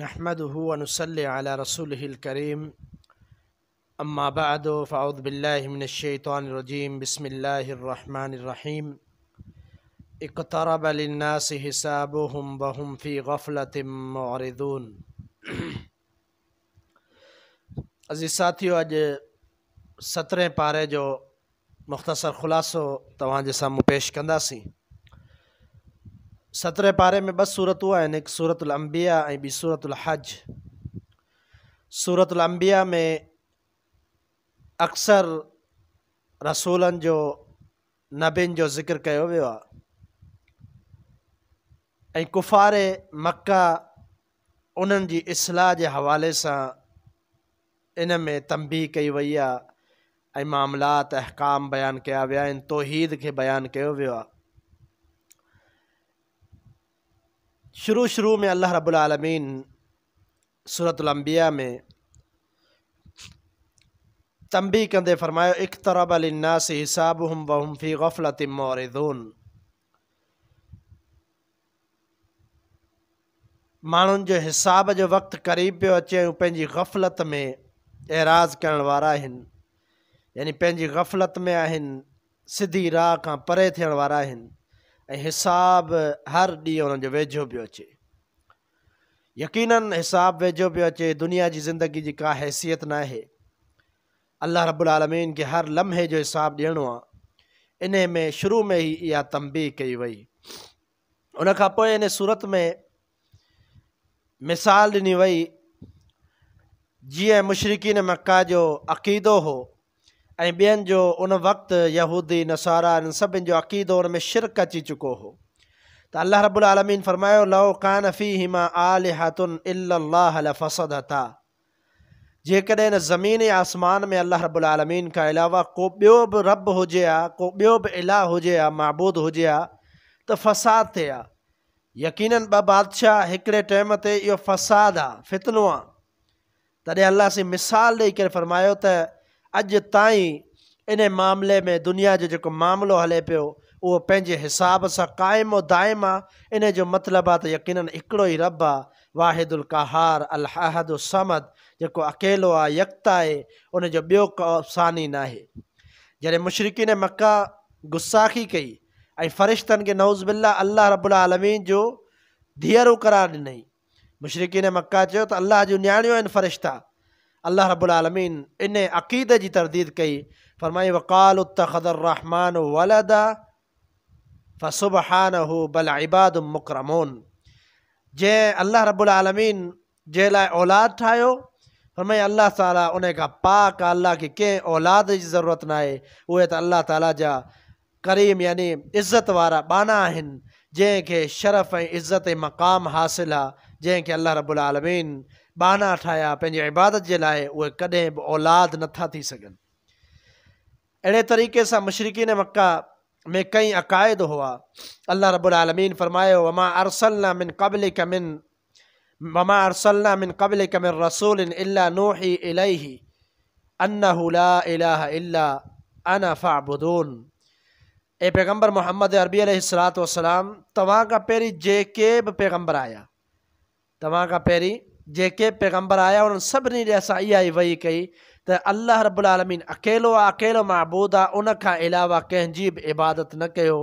نحمده ونصلي على رسوله الڪريم اما بعد فاعوذ بالله من الشيطان الرجيم بسم الله الرحمن الرحيم اقترب للناس حسابهم وهم في غفلة معرضون عزيز ساٿيو اڄ سترهين پاري جو مختصر خلاصو توهان جي سامهون پيش ڪنداسين. سترهين پاري ۾ ٻه سورتون آهن، هڪ سورة الانبياء ۽ ٻي سورة الحج. سورة الانبياء ۾ اڪثر رسولن جو نبين جو ذڪر ڪيو ويو آهي ۽ ڪفار مڪه انهن جي اصلاح جي حوالي سان ان ۾ تنبيهه ڪئي وئي آهي ۽ معاملات احڪام بيان ڪيا ويا آهن توحيد کي بيان ڪيو ويو آهي شروع شروع ۾ الله رب العالمين سورة الانبياء ۾ تنبيهه ڪندي فرمايو اقترب للناس حسابهم وهم في غفلة معرضون ماڻهن جو حساب جو وقت قريب پيو اچي ۽ هو پنهنجي غفلت ۾ اعراض ڪرڻ وارا آهن يعني پنهنجي غفلت ۾ آهن سڌي راهه کان پري ٿيڻ وارا آهن ۽ حساب هر ڏينهن انهن جو ويجهو پيو اچي يقيناً حساب ويجهو پيو اچي دنيا جي زندگي جي ڪا حيثيت ناهي الله رب العالمين کي هر لمحي جو حساب ڏيڻو آهي انهي ۾ شروع ۾ ئي اها تنبيهه ڪئي وئي ان کان پوء ان سورت ۾ مثال ڏني وئي جيئن مشرڪين مڪه جو عقيدو هو ۽ ٻين جو ان وقت يهودي نصارا انهن سڀن جو عقيدو ان ۾ شرڪ اچي چڪو هو ته الله رب العالمين فرمايو لو ڪان فيهما آلهة الا الله لفسدتا جيڪڏهن هن زمين ۽ آسمان ۾ الله رب العالمين کان علاوه ڪو ٻيو به رب هجي ها، ڪو ٻيو به اله هجي ها، معبود هجي ها ته فساد ٿئي ها. يقيناً ٻه بادشاهه هڪڙي ٽيم تي اهو فساد آ، فتنو آ. تڏهن الله سائين مثال ڏئي ڪري فرمايو ته اڄ تائين انهي معاملي ۾ دنيا جو جيڪو معاملو هلي پيو اهو پنهنجي حساب سان قائم و دائم آ، انهي جو مطلب آ ته يقيناً هڪڙو ئي رب آ، واحد القهار الاحد الصمد جيڪو اڪيلو آ، يڪتا آهي، ان جو ٻيو ڪو ثاني ناهي. جڏهن مشرڪين مڪه گستاخي ڪئي ۽ فرشتن کي نعوذ بالله الله رب العالمين جون ڌيئرون قرار ڏنائين. مشرڪين مڪه چيو ته الله جون نياڻيون آهن فرشتا. الله رب العالمين انهي عقيدي جي ترديد ڪئي، فرمائين وقالوا اتخذ الرحمن ولدا فسبحانه بل عباد مڪرمون جنهن الله رب العالمين جي لاء اولاد ٺاهيو فرمائي الله تعالي ان کان پاڪ آ الله کي ڪنهن اولاد جي ضرورت ناهي اهي ته الله تعالي جا ڪريم يعني عزت وارا ٻانها آهن جنهن کي شرف ۽ عزت ۽ مقام حاصل آ جنهن کي الله رب العالمين ٻانها ٺاهيا پنهنجي عبادت جي لاء اهي ڪڏهن به اولاد نٿا ٿي سگهن. اهڙي طريقي سان مشرڪين مڪه ۾ ڪئين عقائد هئا. الله رب العالمين فرمايو، وما ارسلنا من قبلک من وما ارسلنا من قبلک من رسول الا نوحي اليه انه لا اله الا انا فاعبدون اي پيغمبر محمد عربي عليه الصلوة والسلام توهان کان پهرين جيڪي به پيغمبر آيا توهان کان پهرين جيڪي به پيغمبر آيا انهن سڀني ڏي اسان اها ئي وحي ڪئي ته الله رب العالمين اڪيلو آ اڪيلو معبود آ ان کان علاوه ڪنهن جي به عبادت نه ڪيو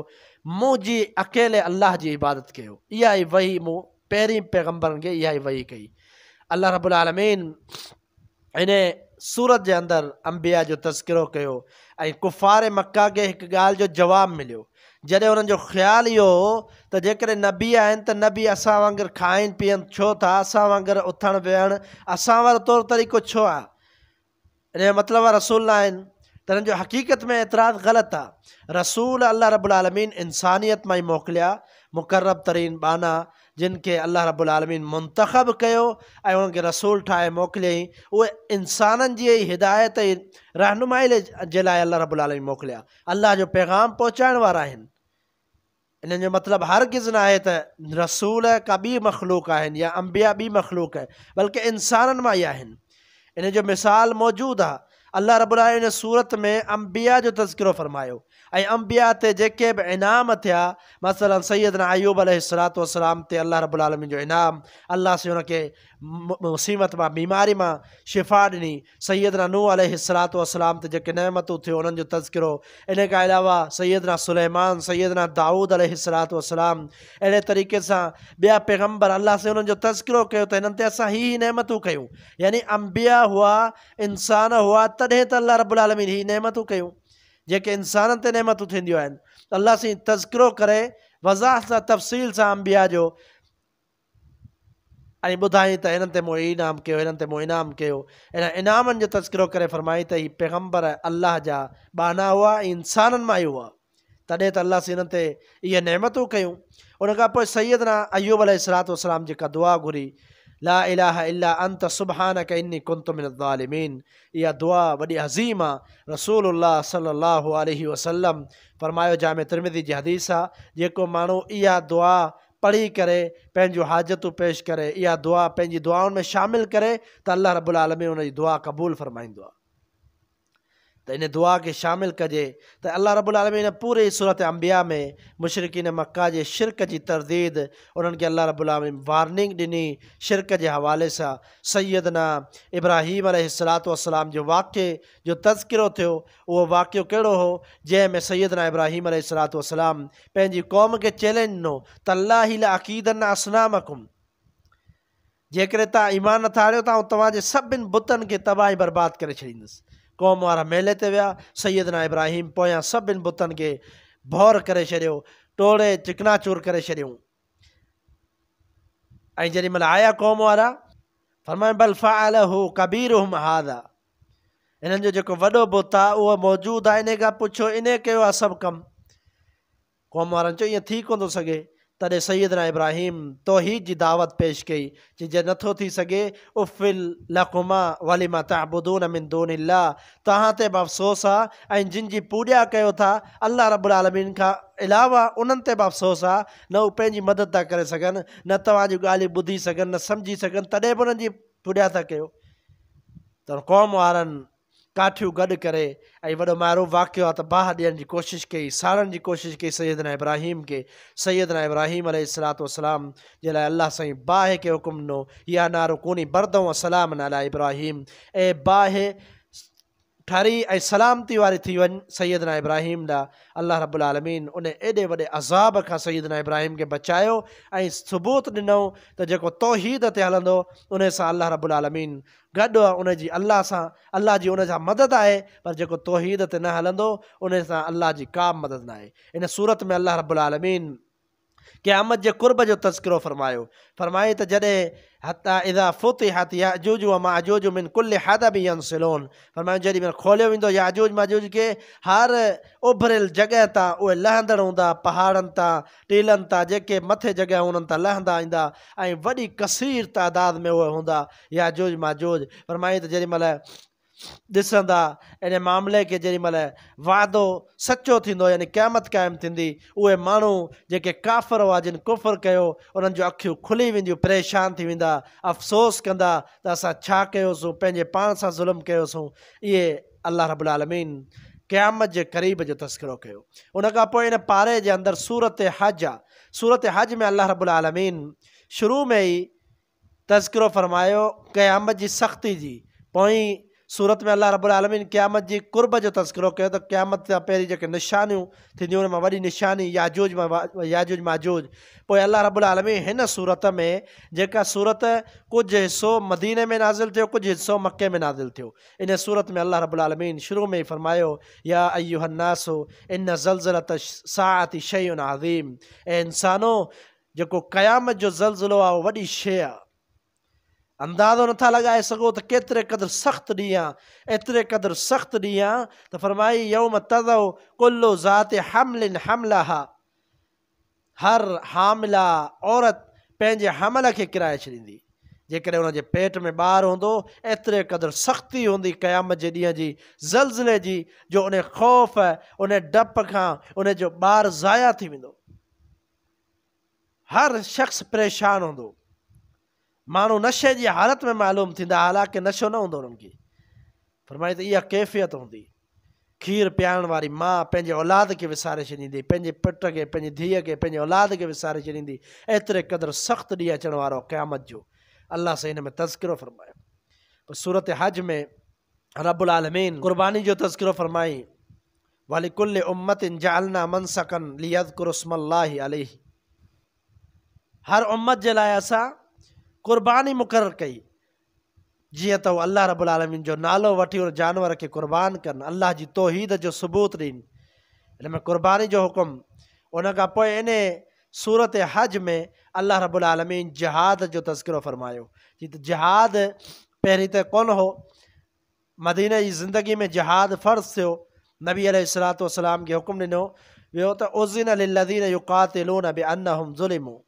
منهنجي اڪيلي الله جي عبادت ڪيو اها ئي وحي مون پهرين پيغمبرن کي اها ئي وحي ڪئي الله رب العالمين ان سورت جي اندر انبياء جو تذڪرو ڪيو ۽ ڪفار مڪه کي هڪ ڳالهه جو جواب مليو جڏهن انهن جو خيال اهو هو ته جيڪڏهن نبي آهن ته نبي اسان وانگر کائن پيئن ڇو ٿا اسان وانگر اٿڻ ويهڻ اسان وارو طور طريقو ڇو آهي ان جو مطلب آهي رسول نه آهن ته انهن جو حقيقت ۾ اعتراض غلط آ. رسول الله رب العالمين انسانيت مان ئي موڪليا، مقرب ترين ٻانها جن کي الله رب العالمين منتخب ڪيو ۽ انهن کي رسول ٺاهي موڪليائين، اهي انسانن جي ئي هدايت ۽ رهنمائي جي لاء الله رب العالمين موڪليا، الله جو پيغام پهچائڻ وارا آهن. انهن جو مطلب هرگز ناهي ته رسول ڪا ٻي مخلوق آهن يا انبياء ٻي مخلوق بلڪه انسانن مان ئي آهن. ان جو مثال موجود آهي. الله رب العالمين ان سورت ۾ انبياء جو تذڪرو فرمايو. ۽ انبياء تي جيڪي به انعام ٿيا، مثلاً سيدنا ايوب عليه الصلوة والسلام تي الله رب العالمين جو انعام، الله سائين ان کي مصيبت مان، بيماري مان شفا ڏني، سيدنا نوح عليه الصلوة والسلام تي جيڪي نعمتون ٿيون انهن جو تذڪرو، ان کان علاوه سيدنا سليمان، سيدنا دائود عليه الصلوة والسلام، اهڙي طريقي سان ٻيا پيغمبر الله سائين انهن جو تذڪرو ڪيو ته هنن تي اسان هي هي نعمتون ڪيون، يعني انبياء هئا، انسان هئا تڏهن ته الله رب العالمين هي نعمتون ڪيون، جيڪي انسانن تي نعمتون ٿينديون آهن ته الله سائين تذڪرو ڪري وضاحت سان تفصيل سان انبياء جو ۽ ٻڌائين ته هنن تي مون انعام ڪيو هنن تي مون انعام ڪيو انهن انعامن جو تذڪرو ڪري فرمائين ته هي پيغمبر الله جا ٻانها هئا ۽ انسانن مان ئي هئا تڏهن ته الله سائين انهن تي اهي نعمتون ڪيون. ان کان پوء سيدنا ايوب عليه الصلوة والسلام جيڪا دعا گهري، لا اله الا انت سبحانک اني ڪنت من الظالمين اها دعا وڏي عظيم آ، رسول الله صلي الله عليه وسلم فرمايو جامع ترمذي جي حديث آ، جيڪو ماڻهو اها دعا پڙهي ڪري پنهنجون حاجتون پيش ڪري، اها دعا پنهنجي دعائن ۾ شامل ڪري ته الله رب العالمين ان جي دعا قبول فرمائيندو آ. ته ان دعا کي شامل ڪجي ته الله رب العالمين پوري سورة انبياء ۾ مشرڪين مڪه جي شرڪ جي ترديد انهن کي الله رب العالمين وارننگ ڏني شرڪ جي حوالي سان سيدنا ابراهيم عليه الصلوة والسلام جو واقعي جو تذڪرو ٿيو اهو واقعو ڪهڙو هو جنهن ۾ سيدنا ابراهيم عليه الصلوة والسلام پنهنجي قوم کي چئلينج ڏنو تالله لاڪيدن اصنامڪم جيڪڏهن توهان ايمان نٿا آڻيو ته آئون توهان جي سڀن بتن کي تباهه ۽ برباد ڪري ڇڏيندس. قوم وارا ميلي تي ويا. سيدنا ابراهيم پويان سڀن بتن کي ڀور ڪري ڇڏيو، ٽوڙي چڪناچور ڪري ڇڏيائون. ۽ جيڏي مهل آيا قوم وارا، فرمايائون بل فعله ڪبيرهم هذا انهن جو جيڪو وڏو بت آهي اهو موجود آهي انهي کان پڇو انهي ڪيو آهي سڀ ڪم. قوم وارن چيو، ائين ٿي ڪونه ٿو سگهي. تڏهن سيدنا ابراهيم توحيد جي دعوت پيش ڪئي، چي جي نٿو ٿي سگهي، اف لڪما ولما تعبدون من دون الله، توهان تي به افسوس آ ۽ جن جي پوڄا ڪيو ٿا الله رب العالمين کان علاوه انهن تي به افسوس آ، نه هو پنهنجي مدد ٿا ڪري سگهن، نه توهان جون ڳالهيون ٻڌي سگهن، نه سمجهي سگهن، تڏهن به انهن جي پوڄا ٿا ڪيو. ته قوم وارن ڪاٺيون گڏ ڪري ۽ وڏو معروف واقعو آ ته باهه ڏيڻ جي ڪوشش ڪئي، ساڙڻ جي ڪوشش ڪئي سيدنا ابراهيم کي، سيدنا ابراهيم عليه الصلوة والسلام جي لاء الله سائين باهه کي حڪم ڏنو، يا نار ڪوني بردا وسلاما علي ابراهيم اي باهه ٺري ۽ سلامتي واري ٿي وڃ سيدنا ابراهيم ڏانهن، الله رب العالمين ان ايڏي وڏي عذاب کان سيدنا ابراهيم کي بچايو ۽ ثبوت ڏنو ته جيڪو توحيد تي هلندو ان سان الله رب العالمين گڏ ان جي الله سان الله جي ان سان مدد آهي پر جيڪو توحيد تي نه هلندو ان سان الله جي ڪا مدد ناهي ان سورت ۾ الله رب العالمين قيامت جي قرب جو تذڪرو فرمايو فرمائي ته جڏهن حتي اذا فتحت ياجوج وماجوج من ڪل حدب ينسلون فرمايو جيڏي مهل کوليو ويندو ياجوج ماجوج کي هر اڀريل جڳهه تان اهي لهندڙ هوندا پهاڙن تان ٽيلن تان جيڪي مٿي جڳهه انهن تان لهندا ايندا ۽ وڏي ڪثير تعداد ۾ اهي هوندا ياجوج ماجوج، فرمائين ته جيڏي مهل ڏسندا ان معاملي کي جيڏي مهل وعدو سچو ٿيندو يعني قيامت قائم ٿيندي اهي ماڻهو جيڪي ڪافر هئا جن ڪفر ڪيو انهن جون اکيون کلي وينديون پريشان ٿي ويندا افسوس ڪندا ته اسان ڇا ڪيوسون پنهنجي پاڻ سان ظلم ڪيوسون اهي الله رب العالمين قيامت جي قريب جو تذڪرو ڪيو ان کان پوء ان پاري جي اندر سورت حج آ سورت حج ۾ الله رب العالمين شروع ۾ ئي تذڪرو فرمايو قيامت جي سختي جي پوئين سورت ۾ الله رب العالمين قيامت جي قرب جو تذڪرو ڪيو ته قيامت کان پهرين جيڪي نشانيون ٿينديون ان مان وڏي نشاني ياجوج ياجوج ماجوج پوء الله رب العالمين هن سورت ۾ جيڪا سورت ڪجهه حصو مديني ۾ نازل ٿيو ڪجهه حصو مڪي ۾ نازل ٿيو ان سورت ۾ الله رب العالمين شروع ۾ ئي فرمايو يا ايها الناس ان زلزلة الساعة شيء عظيم اي انسانو جيڪو قيامت جو زلزلو آ اهو وڏي شيء آ. اندازو نٿا لڳائي سگهو ته ڪيتري قدر سخت ڏينهن آ، ايتري قدر سخت ڏينهن آ ته فرمائي يوم تضع ڪل ذات حمل حملها هر حامله عورت پنهنجي حمل کي ڪرائي ڇڏيندي. جيڪڏهن ان جي پيٽ ۾ ٻار هوندو، ايتري قدر سختي هوندي قيامت جي ڏينهن جي زلزلي جي جو ان خوف، ان ڊپ کان ان جو ٻار ضايع ٿي ويندو. هر شخص پريشان هوندو. ماڻهو نشي جي حالت ۾ معلوم ٿيندا حالانڪه نشو نه هوندو انهن کي. فرمائي ته اها ڪيفيت هوندي. کير پيارڻ واري ماء پنهنجي اولاد کي وساري ڇڏيندي، پنهنجي پٽ کي، پنهنجي ڌيء کي، پنهنجي اولاد کي وساري ڇڏيندي، ايتري قدر سخت ڏينهن اچڻ وارو قيامت جو. الله سائين ان ۾ تذڪرو فرمايو. پوء سورة حج ۾ رب العالمين قرباني جو تذڪرو فرمائي، ولڪل امة جعلنا منسڪا ليذڪروا اسم الله عليه هر امت جي لاء اسان قرباني مقرر ڪئي جيئن ته هو الله رب العالمين جو نالو وٺي ان جانور کي قربان ڪن، الله جي توحيد جو ثبوت ڏين. ان ۾ قرباني جو حڪم. ان کان پوء انهي سورة حج ۾ الله رب العالمين جهاد جو تذڪرو فرمايو. جيئن ته جهاد پهرين ته ڪونه هو. مديني جي زندگي ۾ جهاد فرض ٿيو. نبي عليه الصلوة والسلام کي حڪم ڏنو ويو ته اذن للذين يقاتلون بانهم ظلموا.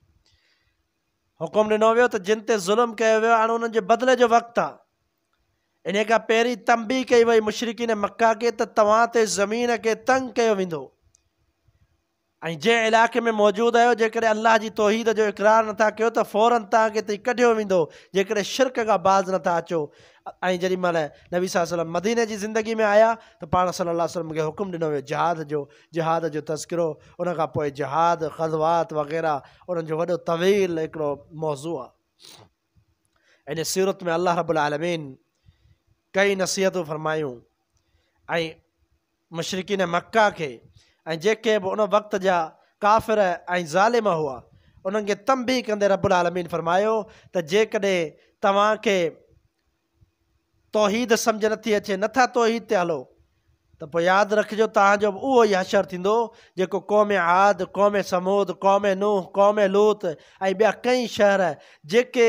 حڪم ڏنو ويو ته جن تي ظلم ڪيو ويو هاڻ انهن جي بدلي جو وقت آ. انهيء کان پهرين تنبيهه ڪئي وئي مشرڪين مڪه کي ته توهان تي زمين کي تنگ ڪيو ويندو ۽ جنهن علائقي ۾ موجود آهيو جيڪڏهن الله جي توحيد جو اقرار نٿا ڪيو ته فوراً توهان کي اتي ڪڍيو ويندو جيڪڏهن شرڪ کان باز نٿا اچو ۽ جيڏي مهل نبي صلي الله عليه وسلم مديني جي زندگي ۾ آيا ته پاڻ صلي الله عليه وسلم کي حڪم ڏنو ويو جهاد جو جهاد جو تذڪرو ان کان پوء جهاد غزوات وغيره انهن جو وڏو طويل هڪڙو موضوع آهي. ان سورت ۾ الله رب العالمين ڪئي نصيحتون فرمايون ۽ مشرڪين مڪه کي ۽ جيڪي به ان وقت جا ڪافر ۽ ظالم هئا انهن کي تنبيهه ڪندي رب العالمين فرمايو ته جيڪڏهن توهان کي توحيد سمجهه نٿي اچي، نٿا توحيد تي هلو ته پوء ياد رکجو توهان جو به اهو ئي حشر ٿيندو جيڪو قوم عاد، قوم ثمود، قوم نوح، قوم لوط ۽ ٻيا ڪئين شهر جيڪي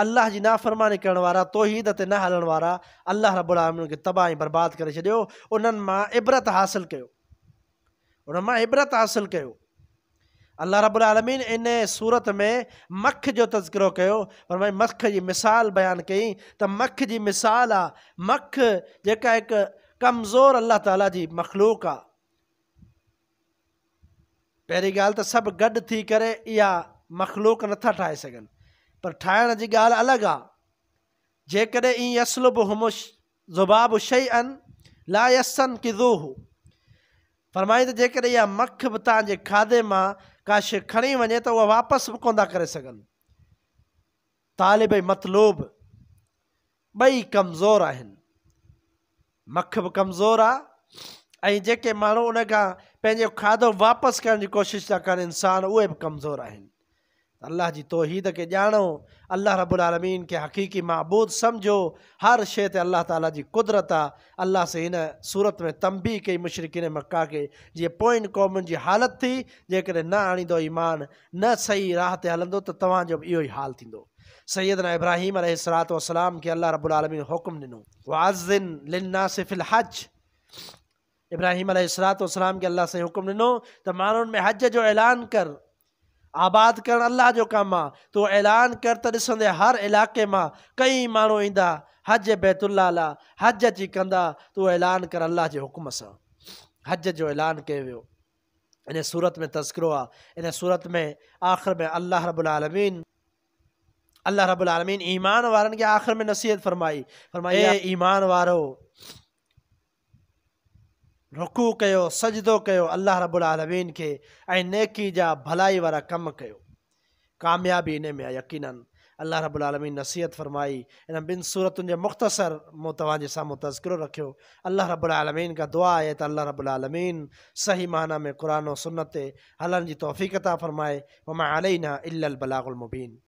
الله جي نافرماني ڪرڻ وارا، توحيد تي نه هلڻ وارا، الله رب العالمين انهن کي تباهه ۽ برباد ڪري ڇڏيو، انهن مان عبرت حاصل ڪيو. انهن مان عبرت حاصل ڪيو. الله رب العالمين ان سورت ۾ مک جو تذڪرو ڪيو، فرمائي مک جي مثال بيان ڪئي ته مک جي مثال آ، مک جيڪا هڪ ڪمزور الله تعالي جي مخلوق آ. پهرين ڳالهه ته سڀ گڏ ٿي ڪري اها مخلوق نٿا ٺاهي سگهن، پر ٺاهڻ جي ڳالهه الڳ آ. جيڪڏهن ان يسلبهم الذباب شيئا لا يستنقذوه فرمائي ته جيڪڏهن اها مک به توهان جي کاڌي مان ڪا شيء کڻي وڃي ته اها واپس به ڪونه ٿا ڪري سگهن. طالب ۽ مطلوب ٻئي ڪمزور آهن. مک به ڪمزور آ ۽ جيڪي ماڻهو ان کان پنهنجو کاڌو واپس ڪرڻ جي ڪوشش ٿا ڪن انسان اهي به ڪمزور آهن. الله جي توحيد کي ڄاڻو، الله رب العالمين کي حقيقي معبود سمجهو، هر شيء تي الله تعالي جي قدرت آ، الله سائين هن سورت ۾ تنبيهه ڪئي مشرڪين مڪه کي، جيئن پوين قومن جي حالت ٿي، جيڪڏهن نه آڻيندو ايمان، نه صحيح راهه تي هلندو ته توهان جو به اهو ئي حال ٿيندو. سيدنا ابراهيم عليه الصلوة والسلام کي الله رب العالمين حڪم ڏنو. واذن للناس في الحج ابراهيم عليه الصلوة والسلام کي الله سائين حڪم ڏنو ته ماڻهن ۾ حج جو اعلان ڪر، آباد ڪرڻ الله جو ڪم آ، تون اعلان ڪر ته ڏسندين هر علائقي مان ڪئين ماڻهو ايندا حج بيت الله لا حج اچي ڪندا، تون اعلان ڪر الله جي حڪم سان حج جو اعلان ڪيو ويو. ان سورت ۾ تذڪرو آ، ان سورت ۾ آخر ۾ الله رب العالمين الله رب العالمين ايمان وارن کي آخر ۾ نصيحت فرمائي، فرمائي اي ايمان وارو! رڪوع ڪيو، سجدو ڪيو الله رب العالمين کي ۽ نيڪي جا ڀلائي وارا ڪم ڪيو. ڪاميابي انهي ۾ آهي يقيناً. الله رب العالمين نصيحت فرمائي. انهن ٻن سورتن جو مختصر مون توهان جي سامهون تذڪرو رکيو. الله رب العالمين کان دعا آهي ته الله رب العالمين صحيح معنيٰ ۾ قرآن و سنت تي هلڻ جي توفيق عطا فرمائي. وما علينا الا البلاغ المبين.